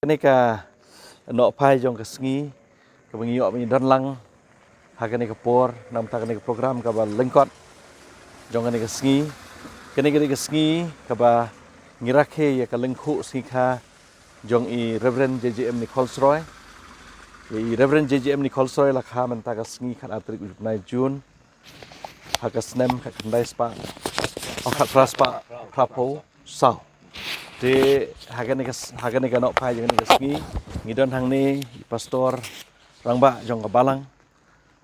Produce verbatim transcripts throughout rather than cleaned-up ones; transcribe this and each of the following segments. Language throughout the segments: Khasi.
Kane ka nohphai jong ka sngi kaba ngi ïoh ban ïadon lang ha kane ka por namar kane ka program kaba lyngkot jong kane ka sngi. Kane ka dei ka sngi kaba ngi rakhe ïa ka lyngkhuh sngi kha jong i Reverend J J M Nichols Roy. I Reverend J J M Nichols Roy la kha mynta ka sngi khatar tarik u bnai June ha ka snem khatkhyndai spah, oh, khatphra spah phraphew saw. Te ha kane ka, ha kane ka nohphai jong kane ka sngi ngi don hangne i Pastor Rangbah jong ka Balang,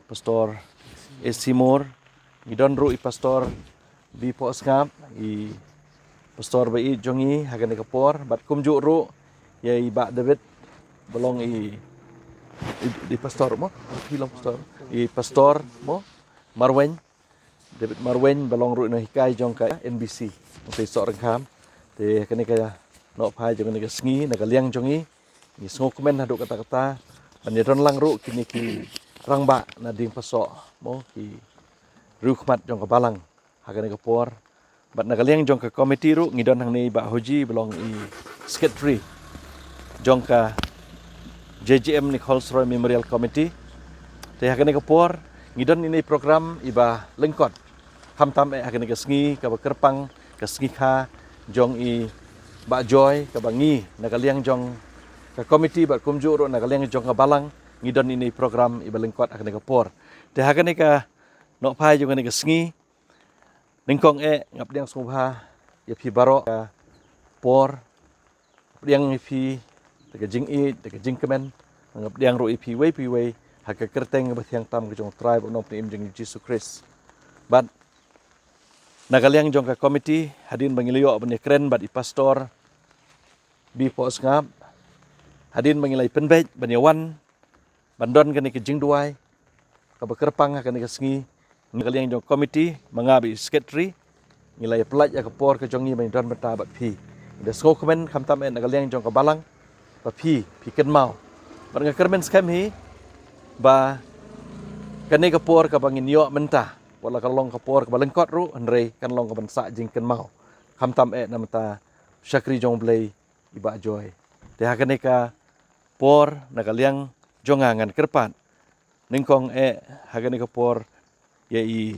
Pastor A C Moore, ngi don ruh i Pastor B Pohsngap, i Pastor ba ïeit jong ngi ha kane ka por, bad kumjuh ruh ïa i Bah David ba long i, i, i Pastor mo, i long Pastor, i Pastor mo, Marwein, David Marwein ba long ruh i nonghikai jong ka N B C, nonghikai soh ryngkham. Te kane ka nohphai jong kane ka sngi na ka liang jong ngi, ngi sngewkmen haduh katta katta ban ïadon lang ruh kine ki rangbah na diengpasoh mo, ki riewkhmat jong ka Balang ha kane ka por. Bad na ka liang jong ka komiti ruh ngi don hangne i Bah Hoji ba long i secretary jong ka J J M Nichols Roy Memorial Committee. Te ha kane ka por ngi don ine i program iba lyngkot, khamtam eh ha kane ka sngi kaba kyrpang, ka sngi kha jong i Bah Joy, kaba ngi na ka liang jong ka komiti bad kumjuh ruh na ka liang jong ka Balang ngi don ine i program iba lyngkot ha kane ka por. Te ha kane ka nohphai jong kane ka sngi, nyngkong eh nga pdiang sngewbha ïa phi baroh ka por, pdiang ïa phi da ka jingïeit, da ka jingkmen, nga pdiang ruh ïa phi iwei pa iwei ha ka kyrteng ba thiang tam ka jong u Trai bad u Nongpynim jong ngi Jisu Khrist. Bad na ka liang jong ka komiti, hadien ba ngi la ïoh ban ïakren bad i Pastor B Pohsngap, hadien ba ngi la ïa pynbeit ban ïa wan ban don kane ka jingduwai kaba kyrpang ha kane ka sngi, na ka liang jong ka komiti, ma nga bad i secretary, ngi la ïa pyllait ïa ka por ka jong ngi ban ïadon bynta bad phi. Ngi da sngewkmen khamtam eh na ka liang jong ka Balang ba phi, phi kynmaw. Bad nga kyrmen skhem hi ba kane ka por kaba ngin ïoh mynta, wat la ka long ka por kaba lyngkot ruh, hynrei kan long kaban sah jingkynmaw khamtam eh namar u shakri jong U Blei i Bah Joy. Te ha kane ka por na ka liang jong nga ngan kyrpad nyngkong eh ha kane ka por ïa i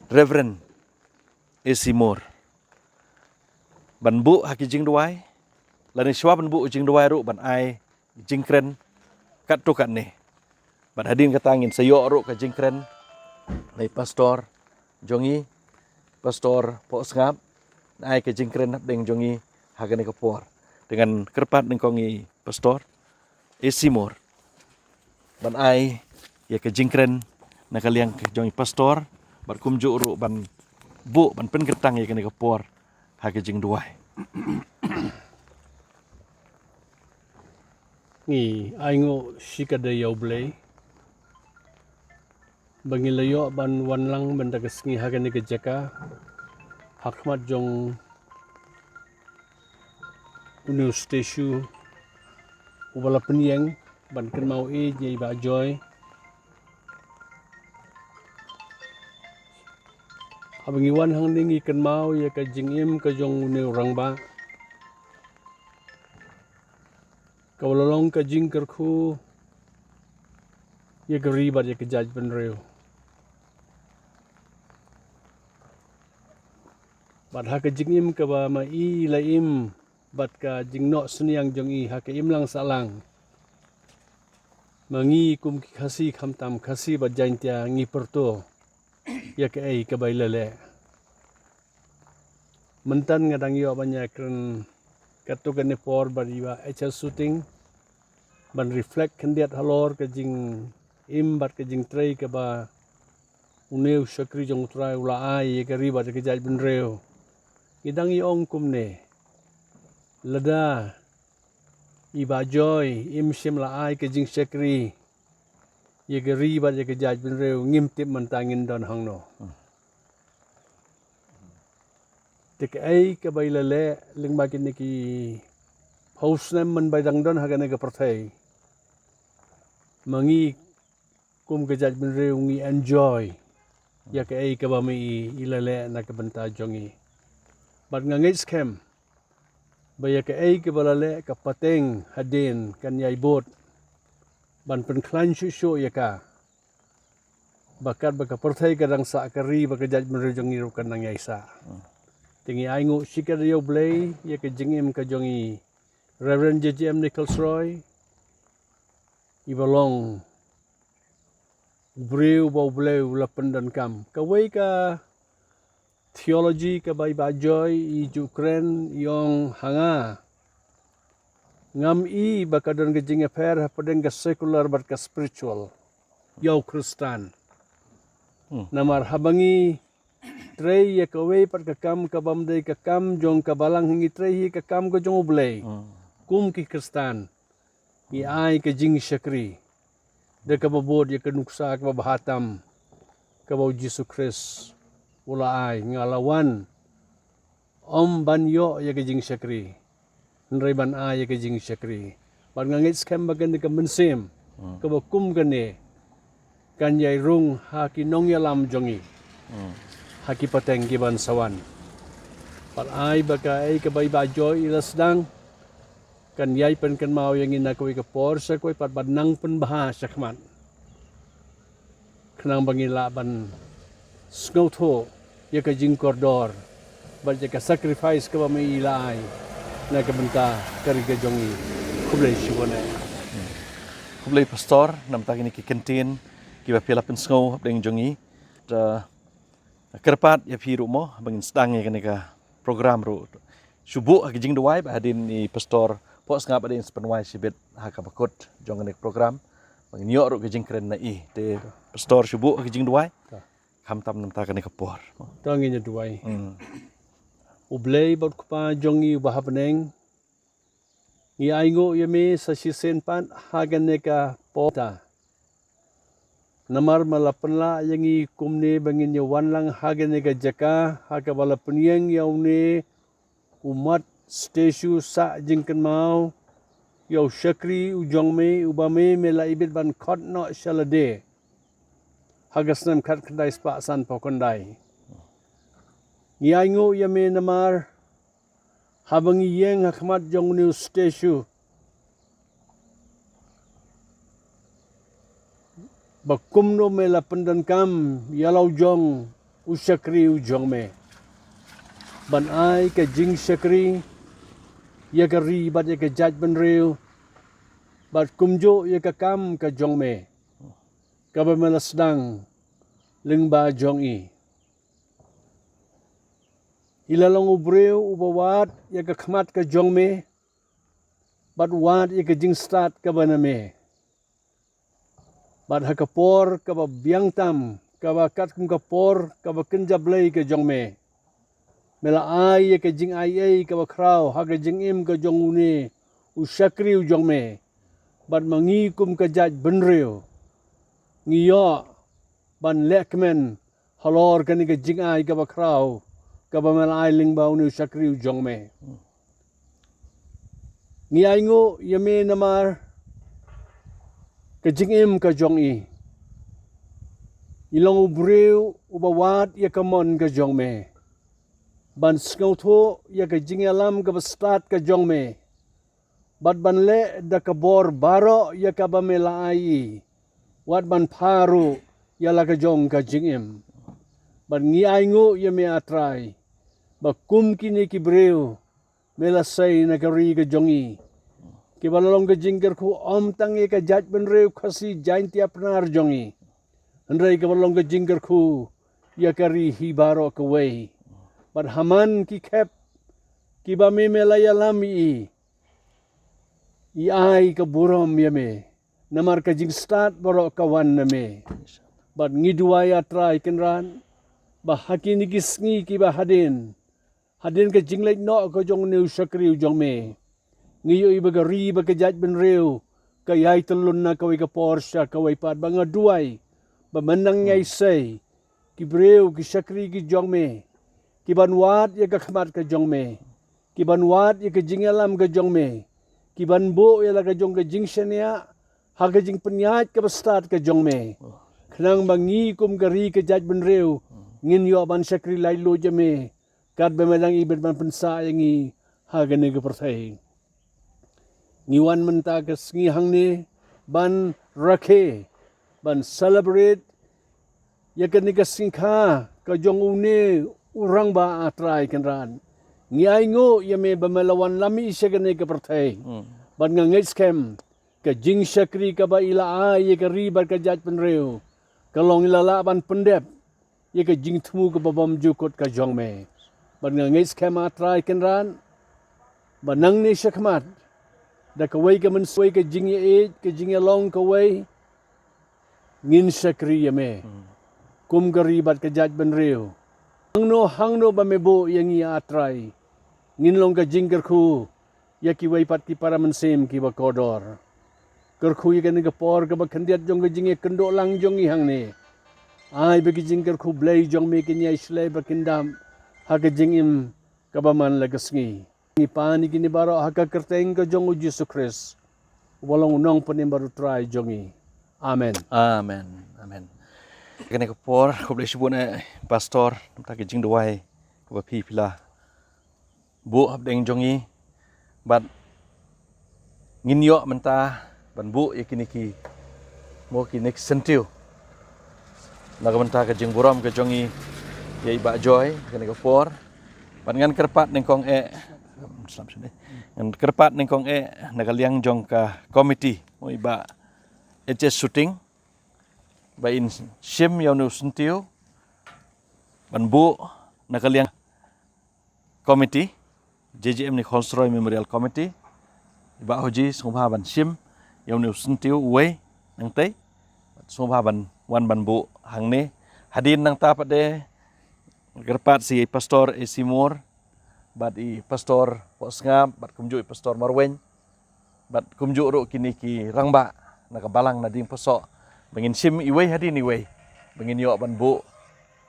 Reverend A C Moore ban buh ha ki jingduwai, lane shwa ban buh jingduwai ruh ban ai jingkren katto katne. Bad hadien kata ngin sa ïoh ruh ka jingkren na i Pastor jong ngi, Pastor Pohsngap, ban ai ka jingkren hapdeng jong ngi ha kane ka por. Te ngan kyrpad nyngkong ïa i Pastor A C Moore ban ai ïa ka jingkren na ka liang ka jong i Pastor, bad kumjuh ruh ban buh, ban pynkyrtang ïa kane ka por ha ka jingduwai. Ngi ainguh shikatdei ïa U Blei ba ngi la ïoh ban wan lang mynta ka sngi ha kane ka jaka, ha khmat jong une u statue uba la pynïeng ban kynmaw ïa i Bah Joy. Haba ngi wan hangne ngi kynmaw ïa ka jingim ka jong une u rangbah, kaba la long ka jingkyrkhu ïa ka ri bad ïa ka jaitbynriew. Bad ha ka jingim kaba ma i la im, bad ka jingnoh synñiang jong i ha ka imlang sahlang, ma ngi kum ki Khasi, khamtam Khasi bad Jaiñtia, ngi pyrto ïa kaei kaba i la leh. Mynta nga dang ïoh ban ïakren katto katne por bad i Bah H R Suting ban reflect khyndiat halor ka jingim bad ka jingtrei kaba une u shakri jong U Trai u la ai ïa ka ri bad ïa ka jaitbynriew. Ngi dang ïa ong kumne, lada i Bah Joy im shym la ai ka jingshakri ïa ka ri bad ïa ka jaitbynriew, ngim tip mynta ngin don hangno. Te kaei kaba i la leh lyngba kine ki phew snem mynba i dang don ha kane ka pyrthei, ma ngi kum ka jaitbynriew ngi enjoy ïa kaei kaba ma i i la leh na ka bynta jong ngi. Bad nga ngeit skhem ba ïa kaei kaba la leh ka pateng hadien kan ïai bud ban pynkhlaiñ shuh shuh ïa ka, ba katba ka pyrthei ka dang sah, ka ri bad ka jaitbynriew jong ngi ruh kan nang ïai sah. Te ngi ainguh shikatdei ïa U Blei ïa ka jingim ka jong i Reverend J J M Nichols Roy, iba long u briew ba U Blei u la pyndonkam. Kawei ka theology kaba i Bah Joy i ju kren, i ong ha nga, ngam i ba ka don ka jingïapher hapdeng ka secular bad ka spiritual ïa u Khristan. Namar haba ngi trei ïa kawei pat ka kam kabym dei ka kam jong ka balang, ngi trei hi ka kam ka jong U Blei. Kum ki Khristan, ngi ai ka jingshakri da kaba bud ïa ka nuksa kaba bha tam kaba U Jisu Khrist u la ai. Nga la wan ym ban ïoh ïa ka jingshakri, hynrei ban ai ïa ka jingshakri. Bad nga ngeit skhem ba kane ka mynsiem kaba kum kane kan ïai rung ha ki nongïalam jong ngi ha ki pateng ki ban sa wan. Bad ai ba kaei kaba i Bah Joy i la sdang kan ïai pynkynmaw ïa ngi na kawei ka por sha kawei pat, bad nang pynbha shakhmat, khnang ba ngin lah ban sngewthuh ïa ka jingkordor bad ïa ka sacrifice kaba me i la ai na ka bynta ka ri ka jong i. Khublei shibun eh. Khublei Pastor, namar kine ki kyntien kiba phi la pynsngew hapdeng jong i. Te kyrpad ïa phi ruh mo ba ngin sdang ïa kane ka program ruh. Shu buh ha ka jingduwai ba hadien i Pastor Pohsngap ba dei sa pynwai shibit ha kaba kut jong kane ka program, ba ngin ïoh ruh ka jingkren na i. Te Pastor, shu buh ha ka jingduwai. Khamtam namar kane ka por. To ngin ïa duwai. U Blei bad Kpa jong ngi uba ha bneng, ngi ainguh ïa me sa shisien pat ha kane ka por. Namar me la pynlah ïa ngi kumne ba ngin ïa wan lang ha kane ka jaka ha kaba la pynïeng ïa une u mat statue sah jingkynmaw ïa u shakri u jong me, uba me me la ibit ban khot noh sha lade ha ka snem khatkhyndai spah sanphew khyndai. Ngi ainguh ïa me namar haba ngi ïeng ha khmat jong une u statue, ba kumno me la pyndonkam ïa la u jong u shakri u jong me ban ai ka jingshakri ïa ka ri bad ïa ka jaitbynriew, bad kumjuh ïa ka kam ka jong me kaba me la sdang lyngba jong i. I la long u briew uba wad ïa ka khmat ka jong me bad wad ïa ka jingstad kaba na me. Bad ha ka por kaba biang tam, kaba katkum ka por kaba kynja blei ka jong me, me la ai ïa ka jingaiei kaba khraw ha ka jingim ka jong une u shakri u jong me. Bad ma ngi kum ka jaitbynriew ngi ïoh ban lehkmen halor kane ka jingai kaba khraw kaba me la ai lyngba une u shakri u jong me. Ngi ainguh ïa me namar ka jingim ka jong i. I long u briew uba wad ïa ka mon ka jong me ban sngewthuh ïa ka jingïalam kaba stad ka jong me, bad ban leh da ka bor baroh ïa kaba me la ai i, wat ban pha ruh ïa la ka jong ka jingim. Bad ngi ainguh ïa me, A Trai, ba kum kine ki briew me la sei na ka ri ka jong i, kiba la long ka jingkyrkhu ym tang ïa ka jaitbynriew Khasi Jaiñtia Pnar jong i, hynrei kaba la long ka jingkyrkhu ïa ka ri hi baroh kawei. Bad ha man ki khep kiba me me la ïalam ïa i, i ai ka burom ïa me namar ka jingstad baroh ka wan na me. Bad ngi duwai, A Trai Kynrad, ba ha kine ki sngi kiba hadien, hadien ka jingleit noh ka jong une u shakri u jong me, ngi ïohi ba ka ri bad ka jaitbynriew ka ïai tyllun na kawei ka por sha kawei pat. Bad nga duwai ba mynta ngi ïai sei ki briew, ki shakri ki jong me, ki ban wad ïa ka khmat ka jong me, ki ban wad ïa ka jingïalam ka jong me, ki ban buh ïa la ka jong ka jingshaniah ha ka jingpynïaid kaba stad ka jong me, khnang ba ngi kum ka ri ka jaitbynriew ngin ïoh ban shakri laitluid ïa me, katba me dang ibit ban pynsah ïa ngi ha kane ka pyrthei. Ngi wan mynta ka sngi hangne ban rakhe, ban celebrate ïa kane ka sngi kha ka jong une u rangbah, A Trai Kynrad. Ngi ainguh ïa me ba me la wanlam ïa sha kane ka pyrthei. Bad nga ngeit skhem ka jingshakri kaba i la ai ïa ka ri bad ka jaitbynriew ka long i la lah ban pyndep ïa ka jingthmu kaba bymjukut ka jong me. Bad nga ngeit skhem, A Trai Kynrad, ba nangne shakhmat, da kawei ka mynsiem, ka jingïeit, ka jingïalong kawei, ngin shakri ïa me kum ka ri bad ka jaitbynriew. Hangno hangno ba me buh ïa ngi, A Trai, ngin long ka jingkyrkhu ïa kiwei pat ki para mynsiem kiba kordor. Kyrkhu ïa kane ka por kaba khyndiat jong ka jingïakynduh lang jong ngi hangne. Ai ba ki jingkyrkhu Blei jong me kin ïai shlei ba kin dap ha ka jingim kaba man la ka sngi. Ngi pan ïa kine baroh ha ka kyrteng ka jong u Jisu Khrist, uba long u Nongpynim bad u Trai jong ngi. Amen. Amen. Amen. Kane ka por, khublei shibun, eh, Pastor, namar ka jingduwai kaba phi phi la buh hapdeng jong ngi, bad ngin ïoh mynta ban buh ïa kine ki, mo, kine ki syntiew na ka bynta ka jingburom ka jong ngi ïa i Bah Joy kane ka por. Bad ngan kyrpad nyngkong eh, ngan kyrpad nyngkong eh na ka liang jong ka komiti, mo, i Bah H S Shooting, ba in shim ïa une u syntiew ban buh na ka liang komiti, J J M Nichols Roy Memorial Committee, i Bah Hoji, sngewbha ban shim ïa une u syntiew uwei nangtei, sngewbha ban wan ban buh hangne. Hadien nangta pat de, kyrpad sa ïa i Pastor A C Moore, bad i Pastor Pohsngap, bad kumjuh i Pastor Marwein, bad kumjuh ruh kine ki rangbah na ka balang na Diengphyrsoh, ba ngin shim iwei hadien iwei, ba ngin ïoh ban buh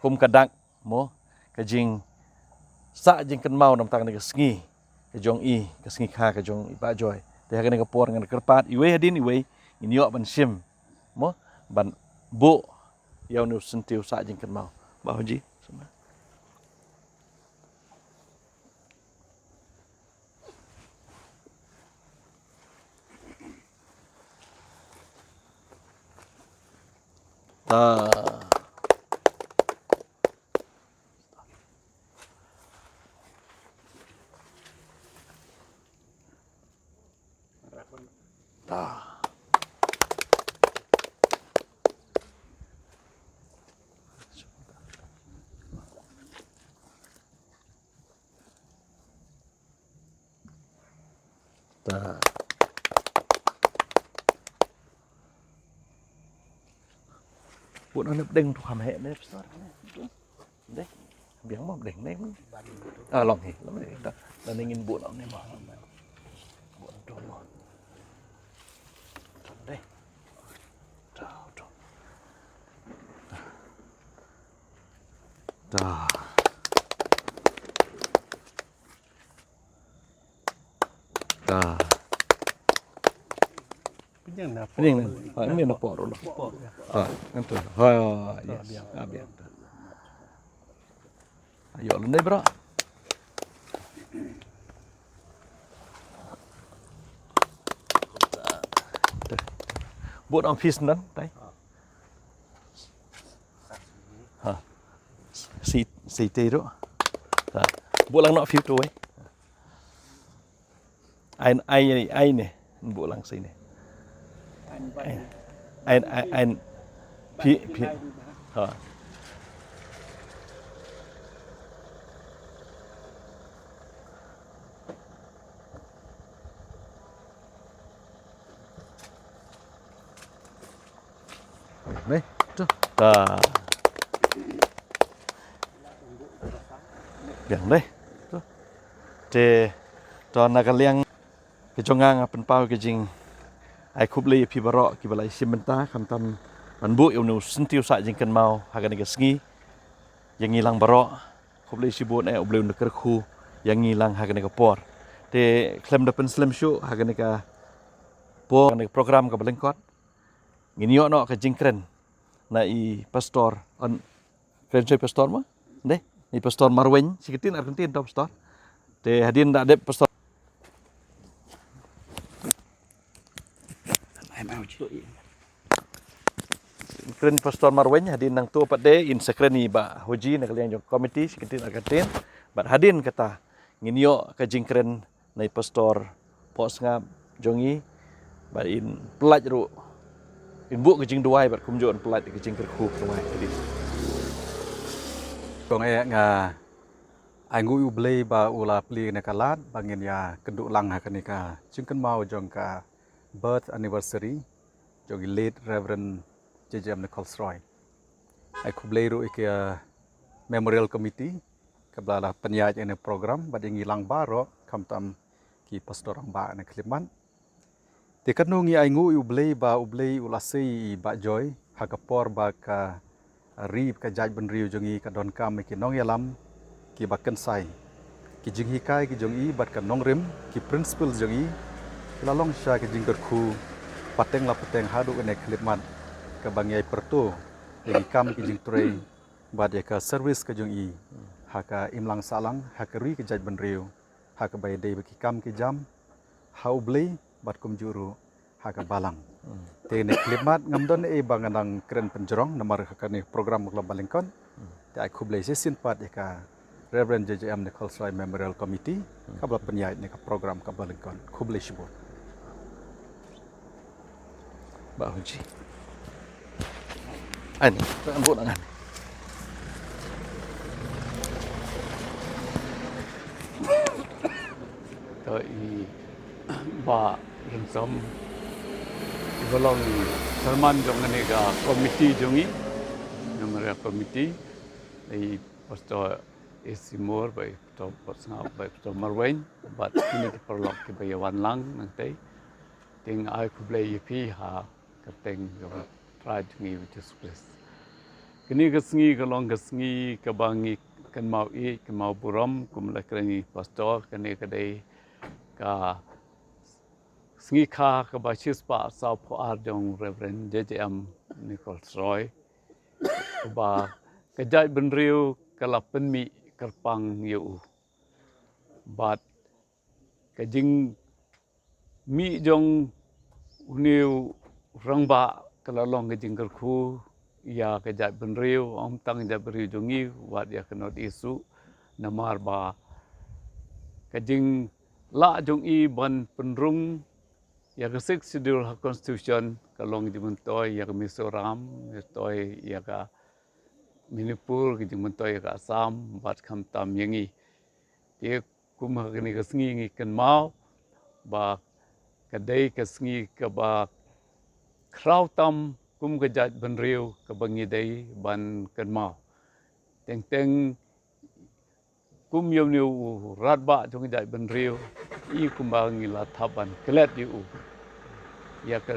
kum ka dak, mo, ka jingsah jingkynmaw namar kane ka sngi ka jong i, ka sngi kha ka jong i Bah Joy. Te ha kane ka por ngan kyrpad iwei hadien iwei, ngin ïoh ban shim, mo, ban buh ïa une u syntiew sah jingkynmaw. Bah Hoji. Ta. Ta. Ta. Buh noh na pdeng tu kham heh ne, Pastor. Deh. Biang mo pdeng ne. Ah, long hi, long ne. Ta. Lane ngin buh noh ne mo. Buh noh tu mo. Deh. Ta, ta. Ta. Ta. Pynïang na pynïang na. Ha, pynïang na por ruh. Ha, ngan tu. Ha, yes. Ha, biang. Ayo, lyndet bro. Buh noh phi sdang, tai. Ha. Si, si te ruh. Ha. Buh lang noh phi tu, eh. Ain, ain, ain ne. Buh lang sini. Ain, ain, ain, ain. Phi, phi. Ha. Dei, tu. Ta. Biang dei. Tu. Te, to na ka liang ka jong nga nga pynpaw ka jing ai khublei ïa phi baroh kiba la ïashim bynta khamtam ban buh ïa une u syntiew sah jingkynmaw ha kane ka sngi ïa ngi lang baroh. Khublei shibun eh, U Blei un da kyrkhu ïa ngi lang ha kane ka por. Te khlem da pynslem shuh ha kane ka por, kane ka program kaba lyngkot, ngin ïoh noh ka jingkren na i pastor, on, kren shuh i pastor mo? Dei, i Pastor Marwein, shi kyntien ar kyntien to pastor. Te hadien da dep pastor I'm out. Kren Pastor Marwein, hadien nangto pat de in sa kren i Bah Huji na ka liang jong committee, secretary na ka tin. Bad hadien kata ngin ïoh ka jingkren na i Pastor Pohsngap jong i, bad in pyllait ruh, in buh ka jingduwai bad kumjuh in pyllait ka jingkyrkhu ka duwai hadien. Kong eh nga ai nguh ïa U Blei ba u la plie na ka lad ba ngin ïa kynduh lang ha kane ka jingkynmaw jong ka birth anniversary jong i late Reverend J J M Nichols Roy. Ai khublei ruh ïa ka Memorial Committee kaba la pynïaid ïa kane program bad ïa ngi lang baroh, khamtam ki pastor rangbah na ka khyllipmat. Te katno ngi ai nguh ïa U Blei ba U Blei u la sei i Bah Joy ha ka por ba ka ri, ka jaitbynriew jong i ka donkam ïa ki nongïalam kiba kynsai. Ki jinghikai ki jong i bad ka nongrim, ki principle jong i, ki la long shisha ka jingkyrkhu pateng la pateng haduh kane ka khyllipmat, kaba ngi ai pyrto ïa ki kam ki jingtrei bad ïa ka service ka jong i ha ka imlang sahlang, ha ka ri, ka jaitbynriew, ha kaba ïadei bad ki kam ki jam ha U Blei bad kumjuh ruh ha ka balang. Te kane ka khyllipmat ngam don ei ba ngan nang kren pynjrong namar ha kane ka program ka la ba lyngkot. Te ai khublei shisien pat ïa ka Reverend J J M Nichols Roy Memorial Committee kaba la pynïaid ïa kane ka program kaba lyngkot. Khublei shibun. Bah Huji. Ai ni, ka buh ngan. To i Bah Rynsom, i ba long chairman jong kane ka committee jong i, Memorial Committee, i Pastor A C Moore, bad i Pastor Potngap, bad i Pastor Marwein, bad kine ki paralok kiba ïa wan lang nangtei. Te nga ai khublei ïa phi ha ka kyrteng jong u Trai jong ngi u Jisu Khrist. Kane ka sngi ka long ka sngi kaba ngi kynmaw ïeit, kynmaw burom, kum la kren i Pastor, kane ka dei ka sngi kha kaba shispah sawphew ar jong Reverend J J M Nichols Roy, kaba ka jaitbynriew ka la pynmih kyrpang ïa u. Bad ka jingmih jong une u rangbah ka la long ka jingkyrkhu ïa ka jaitbynriew, ym tang jaitbynriew jong ngi, wat ïa ka North East ruh, namar ba ka jinglah jong i ban pynrung ïa ka Sixth Schedule ha Constitution ka long jingmyntoi ïa ka Mizoram, myntoi ïa ka Manipur, ka jingmyntoi ïa ka Assam, bad khamtam ïa ngi. Te kum ha kane ka sngi ngi kynmaw ba ka dei ka sngi kaba khraw tam kum ka jaitbynriew kaba ngi dei ban kynmaw. Teng teng kum ïa une u radbah jong ka jaitbynriew, i kumba ngi la thap ban klet ïa u ïa ka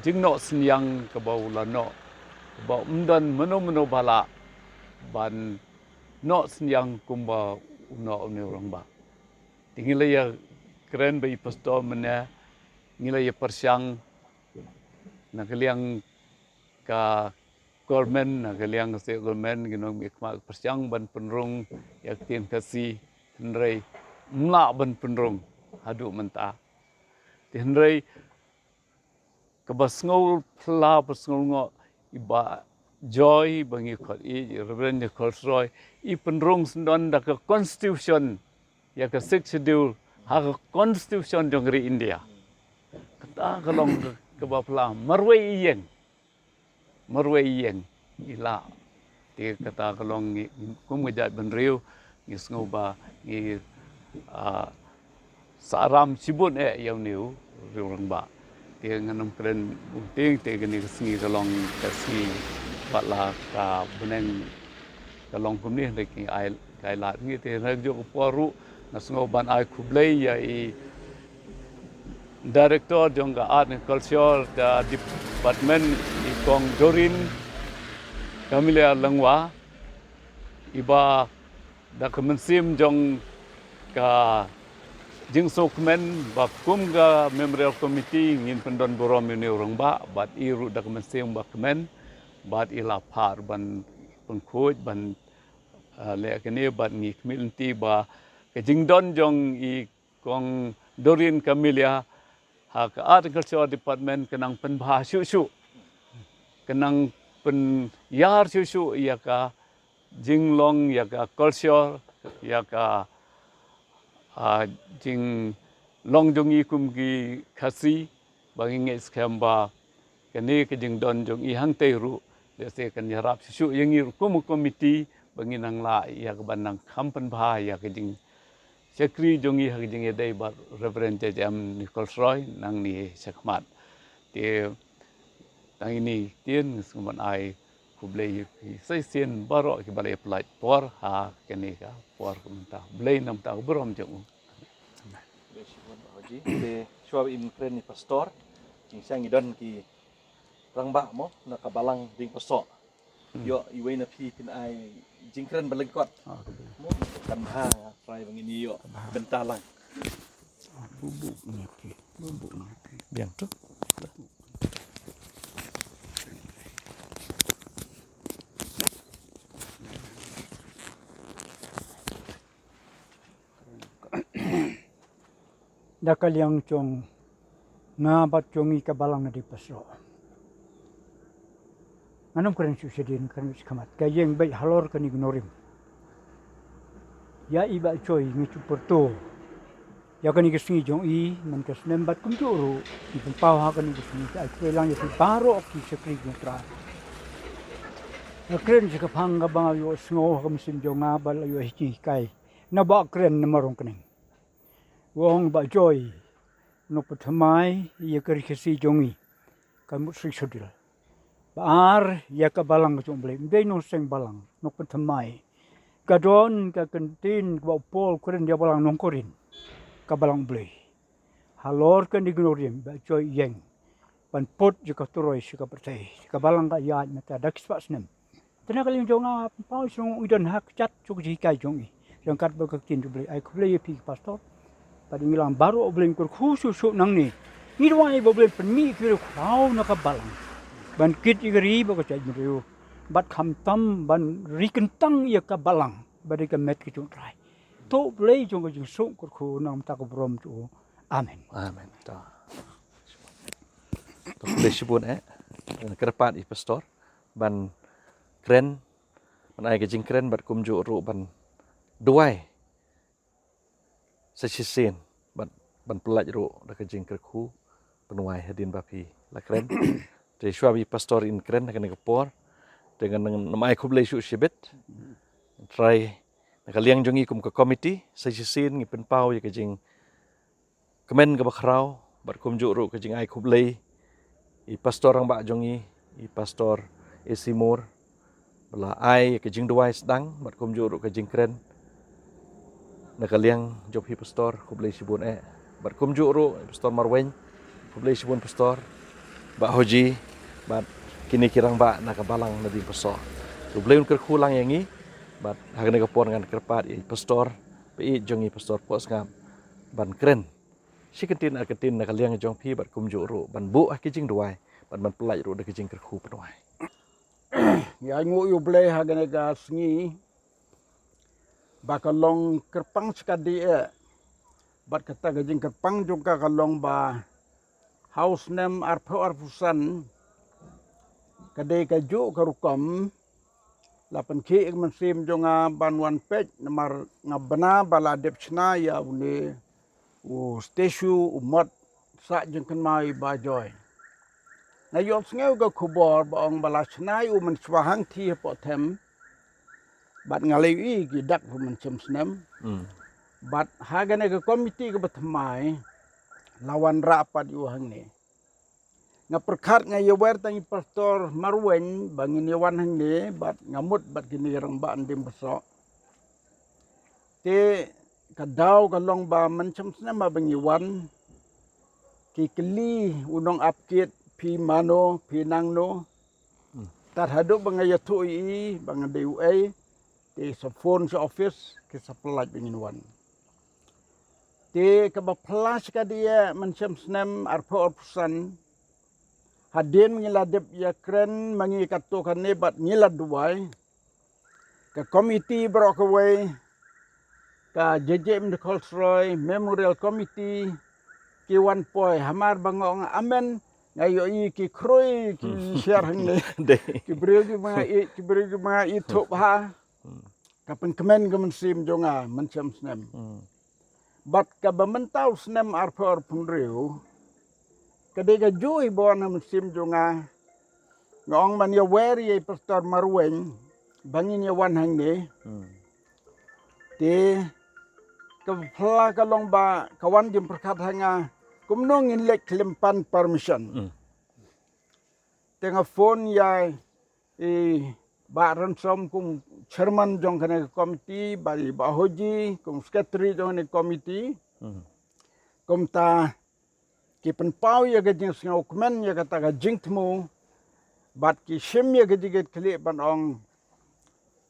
jingnoh synñiang kaba u la noh, kaba ym don mano mano ba lah ban noh synñiang kumba u noh une u rangbah. Te ngi la ïa kren bad i Pastor mynne, ngi la ïa pyrshang na ka liang ka government, na ka liang ka state government, ki nongmihkhmat pyrshang ban pynrung ïa ka ktien Khasi, hynrei ym lah ban pynrung haduh mynta. Te hynrei kaba sngewphylla, ba sngewlyngngoh, i Bah Joy, ba ngi khot i Reverend Nichols Roy, i pynrung syndon da ka Constitution ïa ka Sixth Schedule ha ka Constitution jong ka ri India. Kata ka long kaba phylla, marwei ïing, marwei ïing i lah. Te kata ka long ngi kum ka jaitbynriew ngi sngew ba ngi, ah, sahram shibun eh ïa une u rangbah. Te ngan ym kren bun tieng, te kane ka sngi ka long ka sngi, pat la ka bneng ka long kumne, hynrei ki ai, ki ai lad ngi. Te hynrei juh ka por ruh nga sngew ban ai khublei ïa i Director jong ka Art and Culture, ka Department, i Kong Doreen Camelia Lyngwa, i ba da ka mynsiem jong ka jingsngewkmen ba kum ka Memorial Committee ngin pyndon burom ïa une u rangbah, bad i ruh da ka mynsiem ba kmen, bad i la phah ban pynkhuid, ban, ah, leh kane, bad ngi khmih lynti ba ka jingdon jong i Kong Doreen Camelia ah, ka Art and Culture Department ka nang pynbha shuh shuh, ka nang pynïar shuh shuh ïa ka jinglong, ïa ka culture, ïa ka, ah, jinglong jong i kum ki Khasi, ba ngi ngeit skhem ba kane ka jingdon jong i hangtei ruh, lehse kan ïarap shuh shuh ïa ngi ruh kum ka komiti ba ngin nang lah ïa ka ban nang kham pynbha ïa ka jingshakri jong i ha ka jingïadei bad Reverend J J M Nichols Roy nangne shakhmat. Te tang ine i ktien, nga sngewbha ban ai khublei ïa phi sa shisien baroh kiba la ïa pynlait por ha kane ka por ka mynta. Blei na ka bynta ka burom jong u. Te shuwa ba in kren ïa i pastor, jingshisha ngi don ki rangbah mo na ka balang Diengpyrsoh. Hmm. Ïoh iwei na phi phin ai jingkren ba lyngkot. Ah, ka dei. Mo kan bha, trai ba ngin ïoh bynta lang. Ah, bubuk ni phi, bubuk ni phi. Biang tu. Da ka liang jong nga bad jong i ka balang na Diengpyrsoh, ngan ym kren shuh shadien, kren shakhmat. Ka ïeng beit halor kane ka nongrim. Ïa i Bah Joy ngi ju pyrto ïa kane ka sngi jong i man ka snem bad kumjuh ruh ngi pynpaw ha kane ka sngi. Ai khublei lang ïa phi baroh ki shakri jong U Trai. Nga kren sha ka phang kaba nga ïohsngew ha ka mynsiem jong nga bad la ïoh hikai na Bah Kren na Mawryngkneng. U ong Bah Joy, nongpynthymmai ïa ka ri Khasi jong ngi, ka mut sri sodil. Ba ar, ïa ka balang ka jong U Blei, ym dei nongseng balang, nongpynthymmai. Ka don ka kyntien kaba u Paul u kren ïa balang nongkurim ka balang U Blei. Halor kane ka nongrim, Bah Joy ïeng ban put ïa ka turoi sha ka pyrthei, sha ka balang ka ïaid mynta da ki spah snem. Te na ka liang jong nga, pynpaw shnong i don ha ka jat jong ka jinghikai jong i. Ryngkat bad ka ktien U Blei, ai khublei ïa phi ki pastor. Bad ngi lang baroh U Blei un kyrkhu shuh shuh nangne. Ngi duwai ba U Blei un pynmih ki riewkhraw na ka balang ban kit ïa ka ri bad ka jaitbynriew, bad khamtam ban ri kyntang ïa ka balang ba dei ka met ka jong U Trai. To U Blei jong ka jingsuk kyrkhu na ka bynta ka burom jong u. Amen. Amen. To. To, khublei shibun eh. Kyrpad ïa i pastor ban kren, ban ai ka jingkren bad kumjuh ruh ban duwai sa shisien bad ban pyllait ruh da ka jingkyrkhu pynwai hadien ba phi la kren. Te shuwa ba i pastor in kren ha kane ka por, te ngan nang, nang ai khublei shuh shibit. Trai na ka liang jong ngi kum ka komiti, sa shisien ngi pynpaw ïa ka jing kmen kaba khraw, bad kumjuh ruh ka jingai khublei ïa i pastor rangbah jong ngi, i pastor A C Moore, ba la ai ka jingduwai sdang, bad kumjuh ruh ka jingkren na ka liang jong phi pastor, khublei shibun eh. Bad kumjuh ruh i pastor Marwein, khublei shibun pastor, Bah Hoji, bad kine ki rangbah na ka balang na Diengpyrsoh. To U Blei un kyrkhu lang ïa ngi, bad ha kane ka por ngan kyrpad ïa i pastor ba ïeit jong ngi, pastor Pohsngap, ban kren shi kyntien ar kyntien na ka liang jong phi bad kumjuh ruh ban buh ha ki jingduwai bad ban pyllait ruh da ki jingkyrkhu pynwai. Ïa nguh ïa U Blei ha kane ka sngi ba ka long kyrpang shikatdei eh, bad kata ka jingkyrpang jong ka ka long ba ha u snem arphew arphew san ka dei kajuh ka rukom. La pynkhih ka mynsiem jong nga ban wan peit namar nga bna ba la dep shna ïa une u statue u mot sah jingkynmaw i Bah Joy. Nga ïohsngew ka khubor ba ong ba la shna ïa u mynshuwa hangthie hapoh them. Bad nga la ïohi ki dak pynmynshem snem. Hmm. Bad ha kane ka komiti kaba thymmai la wanrah pat ïa u hangne. Nga pyrkhat nga ïawer tang i pastor Marwein ba ngin ïawan hangne bad nga mut bad kine ki rangbah na Diengpyrsoh. Te ka daw ka long ba mynshem snem ba ngi wan ki kylli u nongap kit, phi mano, phi nangno. Hmm. Tad haduh ba nga ïathuh ïa i ba nga dei uei, te sa phone sha office ki sa pyllait ba ngin wan. Te kaba phylla shikatdei eh mynshem snem arphew arphew san, hadien ngi la dep ïakren ma ngi katto katne bad ngi la duwai, ka komiti baroh kawei, ka J J M Nichols Roy Memorial Committee, ki wan poi, hamar ba nga ong amen, nga ïohi ki khrui ki shiar hangne. Dei. Ki briew ki ba nga ïeit, ki briew ki ba nga ïeit thuh bha. Ka pynkmen ka mynsiem jong nga mynshem snem. Bad kaba mynta u snem arphew arphew hynriew, ka dei kajuh hi ba wan ha mynsiem jong nga. Nga ong ban ïawer ïa i Pastor Marwein ba ngin ïawan hangne. Te ka pla ka long ba ka wan jingpyrkhat ha nga kumno ngin leit khlem pan permission. Te nga phone ïa i Bah Ransom kum chairman jong kane ka committee, bad i Bah Hoji kum secretary jong kane ka committee. Kumta ki pynpaw ïa ka jingsngewkmen ïa kata ka jingthmu, bad ki shim ïa ka jingkitkhlieh ban ong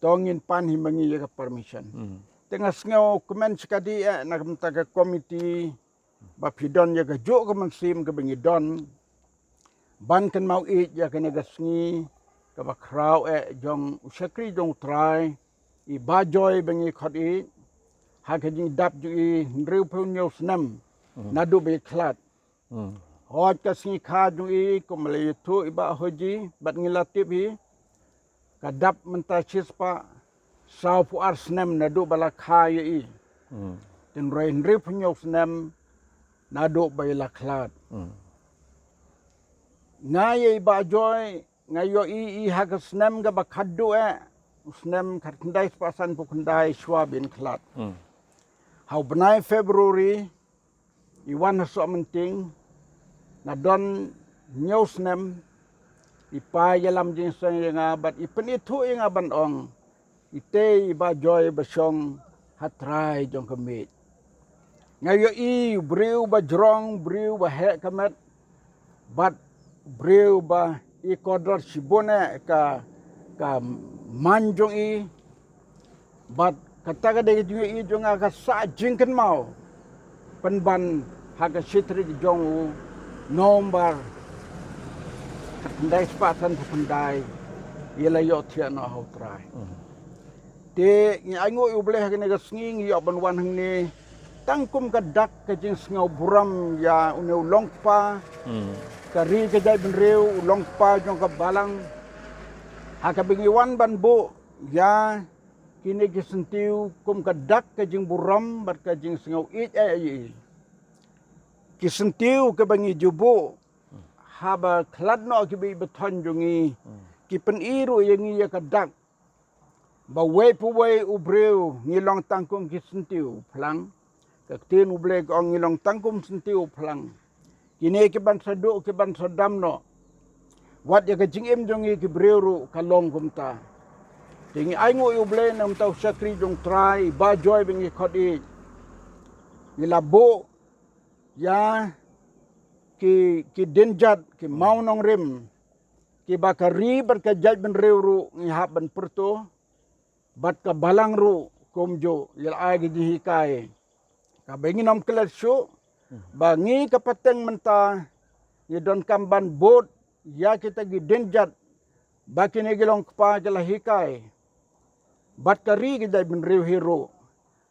to ngin pan hi ma ngi ïa ka permission. Te nga sngewkmen shikatdei eh na ka bynta ka committee ba phi don ïa kajuh ka mynsiem kaba ngi don ban kynmaw ïeit ïa kane ka sngi kaba khraw eh jong u shakri jong u Trai, i Bah Joy ba ngi khot ïeit, ha ka jingdap jong i hynriewphew hynñiew snem naduh ba i khlad. Hooid ka sngi kha jong i kumba la ïathuh i Bah Hoji bad ngi la tip hi, ka dap mynta shispah sawphew ar snem naduh ba la kha ïa i. Tynrai hynriewphew hynñiew snem naduh ba i la khlad. Nga ïa i Bah Joy nga ïohi i ha ka snem kaba khatduh eh, u snem khatkhyndai spah sanphew khyndai shuwa ba in khlad. Ha u bnai February i wan ha Sohmynting, nga don hynñiew snem. I pa ïalam jingïaseng ïa nga bad i pynithuh ïa nga ban ong, ite i Bah Joy ba shong ha trai jong ka miej. Nga ïohi u briew ba jrong, briew ba heh ka met, bad briew ba i kordor shibun eh ka, ka man jong i. Bad kata ka dei ka jingïohi jong nga ka sah jingkynmaw pynban ha ka shi tarik jong u November khatkhyndai spah sanphew khyndai, ïa la ïohthiah noh ha u Trai. Te ngi ainguh ïa u Blei ha kane ka sngi ngi ïoh ban wan hangne tang kum ka dak ka jingsngewburom ïa une u longkpa ka ri ka jaitbynriew, u longkpa jong ka balang. Ha kaba ngi wan ban buh ïa kine ki syntiew kum ka dak ka jingburom bad ka jingsngew ïeit eh ïa i. Ki syntiew kiba ngi ju buh haba khlad noh ki bit ba thon jong ngi, ki pyni ruh ïa ngi ïa ka dak ba wei pa wei u briew ngi long tang kum ki syntiew phlang. Ka ktien u Blei ka ong ngi long tang kum syntiew phlang. Kine ki ban sa duh ki ban sa dam noh. Wat ïa ka jingim jong ngi ki briew ruh ka long kumta. Te ngi ainguh ïa u Blei na ka bynta u shakri jong u Trai Bah Joy ba ngi khot ïeit. Ngi la buh ïa ki, ki dienjat, ki mawnongrim kiba ka ri bad ka jaitbynriew ruh ngi hap ban pyrto. Bad ka balang ruh kumjuh ïa la ai ka jinghikai. Kaba ngin ym klet shuh ba ngi ka pateng mynta ngi donkam ban bud ïa kita ki dienjat ba kine ki longkpa ki la hikai. Bad ka ri ka jaitbynriew hi ruh.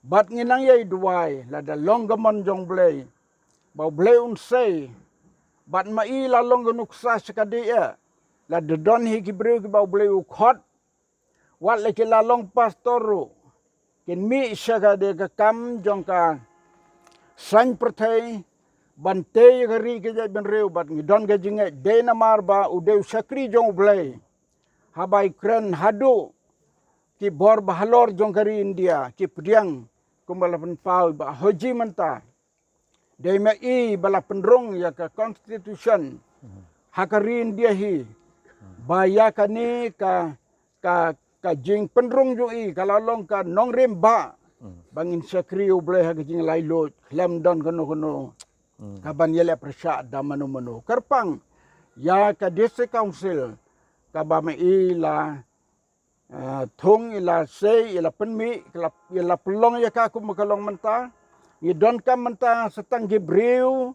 Bad ngi nang ïai duwai lada long ka mon jong u Blei ba u Blei un sei. Bad ma i la long ka nuksa shakadei eh, lada don hi ki briew kiba u Blei u khot, wat la ki la long pastor ruh, kin mih sha ka dei ka kam jong ka saiñ pyrthei ban tei ka ri ka jaitbynriew. Bad ngi don ka jingngeit dei namar ba u dei u shakri jong u Blei. Haba i kren haduh ki bor ba halor jong ka ri India ki pdiang kumba la pynpaw i Bah Hoji mynta. Dei ma i ba la pynrung ïa ka constitution ha ka ri India hi ba ïa kane ka, ka, ka jingpynrung jong i ka la long ka nongrim ba ba ngin shakri u Blei ha ka jinglaitluid khlem don kano kano ka ban ïaleh pyrshah da mano mano. Kyrpang ïa ka District Council kaba ma i la ah, thung i la sei, i la pynmih, i la, i la pynlong ïa ka kum ka long mynta. Ngi donkam mynta sa tang ki briew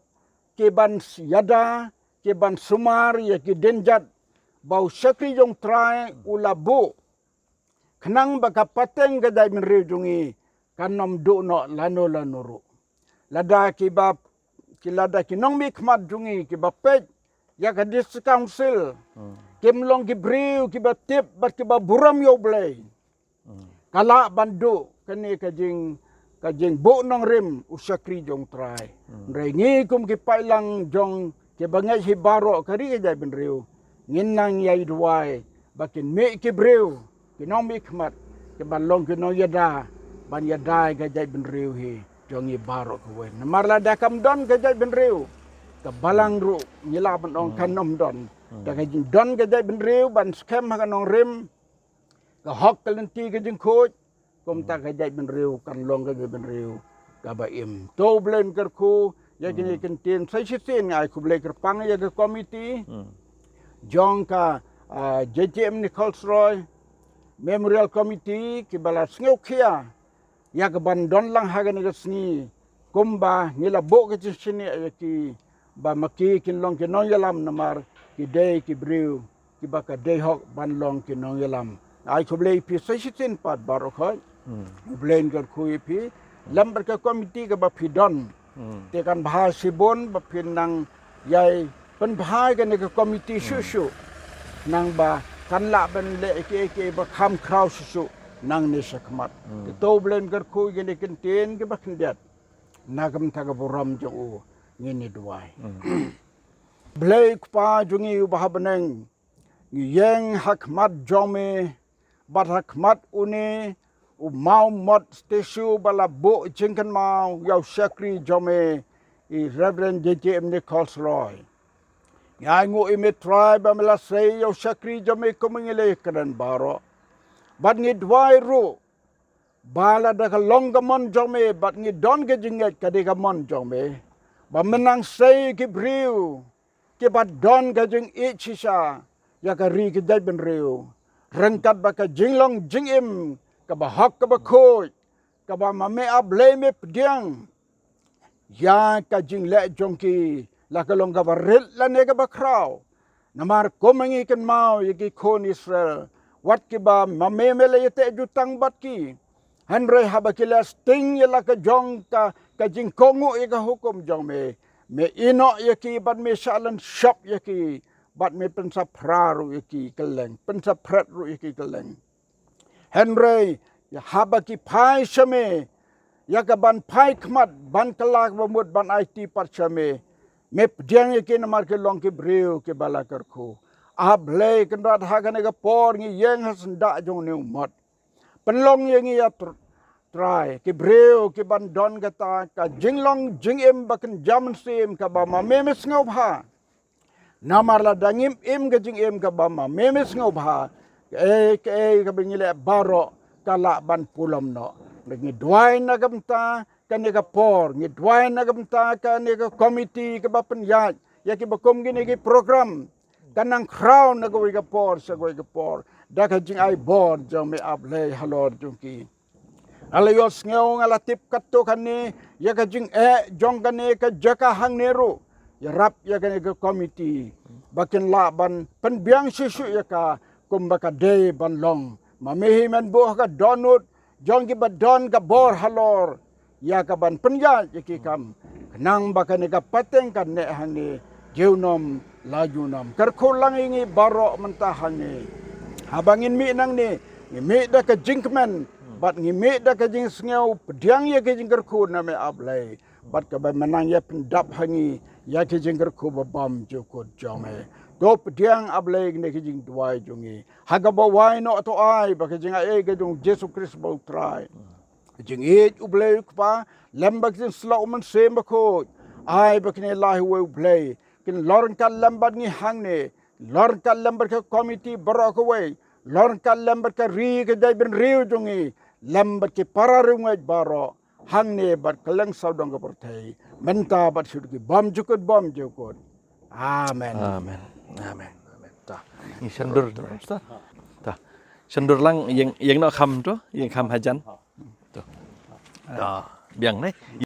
ki ban s-, ïada, ki ban sumar ïa ki dienjat ba u shakri jong u Trai u la buh. Khnang ba ka pateng ka jaitbynriew jong ngi kan ym duh noh lano lano ruh. Lada kiba ki lada ki nongmihkhmat jong ngi kiba peit ïa ka District Council, kim long ki briew kiba tip bad kiba burom ïa U Blei, ka lah ban duh kane ka jing, ka jingbuh nongrim u shakri jong U Trai. Hynrei ngi kum ki paidlang jong kiba ngeit hi baroh ka ri ka jaitbynriew, ngin nang ïai duwai ba kin mih ki briew, ki nongmihkhmat, kiban long ki nongïada ban ïada ïa ka jaitbynriew hi jong ngi baroh kawei. Namar lada kam don ka jaitbynriew, ka balang ruh ngi lah ban ong kan ym don. Da ka jingdon ka jaitbynriew ban skhem ha ka nongrim, ka hok, ka lynti, ka jingkhuid, kumta ka jaitbynriew kan long ka jaitbynriew kaba im. To U Blei un kyrkhu ïa kine ki ktien. Sa shisien nga ai khublei kyrpang ïa ka komiti jong ka, ah, J J M Nichols Roy Memorial Committee kiba la sngewkhia ïa kaban don lang ha kane ka sngi, kumba ngi la buh ka jingsngewsih ïa ki, ba ma ki kin long ki nongïalam namar ki dei ki briew kiba ka dei hok ban long ki nongïalam. Ai khublei ïa phi sa shisien pat baroh khoit. U Blei un kyrkhu ïa phi lem bad ka komiti kaba phi don. Te kan bha shibun ba phin nang ïai pynbha ïa kane ka komiti shuh shuh, nangba kan lah ban leh kiei kiei ba kham khraw shuh shuh nangne shakhmat. Te to U Blei un kyrkhu ïa kine ki ktien kiba khyndiat na ka bynta ka burom jong u. Ngin ïa duwai. Blei Kpa jong ngi uba ha bneng, ngi ïeng ha khmat jong me bad ha khmat une u mawmot statue ba la buh jingkynmaw ïa u shakri jong me, i Reverend J J M Nichols Roy. Ngi ainguh ïa me Trai ba me la sei ïa u shakri jong me kum ngi leh kren baroh. Bad ngi duwai ruh ba lada ka long ka mon jong me bad ngi don ka jingngeit ka dei ka mon jong me, ba men nang sei ki briew kiba don ka jingïeit shisha ïa ka ri ka jaitbynriew, ryngkat bad ka jinglong jingim kaba hok kaba khuid, kaba ma me A Blei me pdiang ïa ka jingleh jong ki, la ka long kaba rit lane kaba khraw. Namar kum ngi kynmaw ïa ki khun Israel, wat kiba ma me me la ïateh jutang bad ki, hynrei haba ki la sting ïa la ka jong ka, ka jingkohnguh ïa ka hukum jong me, me ïehnoh ïa ki bad me shah lynshop ïa ki, bad me pynsaphra ruh ïa ki kylleng, pynsaphret ruh ïa ki kylleng. Hynrei haba ki phai sha me ïa kaban phai khmat ban kylla kaba mut ban aiti pat sha me, me pdiang ïa ki namar ki long ki briew kiba la kyrkhu. A Blei Kynrad, ha kane ka por ngi ïeng ha syndah jong une u mot. Pynlong ïa ngi ïa Tr-, Trai, ki briew kiban don kata ka jinglong jingim ba kynja mynsiem kaba ma me me sngewbha. Namar lada ngim im ka jingim kaba ma me me sngewbha, kaei kaei kaba ngi leh baroh ka lah ban pulom noh. Ngi duwai na ka bynta kane ka por, ngi duwai na ka bynta kane ka komiti kaba pynïaid ïa kiba kum kine ki program, kan nang khraw na kawei ka por sha kawei ka por da ka jingai bor jong me A Blei halor jong ki. Nga la ïohsngew, nga la tip katto katne ïa ka jingeh jong kane ka jaka hangne ruh. Ïarap ïa kane ka komiti ba kin lah ban pynbiang shuh shuh ïa ka kumba ka dei ban long. Ma me hi men buh ha ka dohnud jong kiba don ka bor halor ïa kaban pynïaid ïa ki kam, khnang ba kane ka pateng kan neh hangne junom la junom. Kyrkhu lang ïa ngi baroh mynta hangne. Haba ngin mih nangne, ngi mih da ka jingkmen bad ngi mih da ka jingsngew pdiang ïa ka jingkyrkhu na me A Blei, bad kaba men nang ïa pyndap ha ngi ïa ka jingkyrkhu ba bymjukut jong me. To pdiang A Blei kane ka jingduwai jong ngi. Ha kaba wai noh to ai ba ka jingai ka jong Jisu Khrist ba U Trai, jingïeit U Blei U Kpa lem bad ka jingsylla U Mynsiem Bakhuid, ai ba kine lai uwei U Blei kin long ryngkat lem bad ngi hangne, long ryngkat lem bad ka komiti baroh kawei, long ryngkat lem bad ka ri ka jaitbynriew jong ngi, lem bad ki para riewngeit baroh hangne bad kylleng sawdong ka pyrthei, mynta bad shaduh ki bymjukut bymjukut. Amen. Amen. Amen. Amen. Ta. Ngi sngewdur, ta. Ta. Sngewdur lang ïeng, ïeng noh kham to, ïeng kham hajan. To. Ta. Biang ne.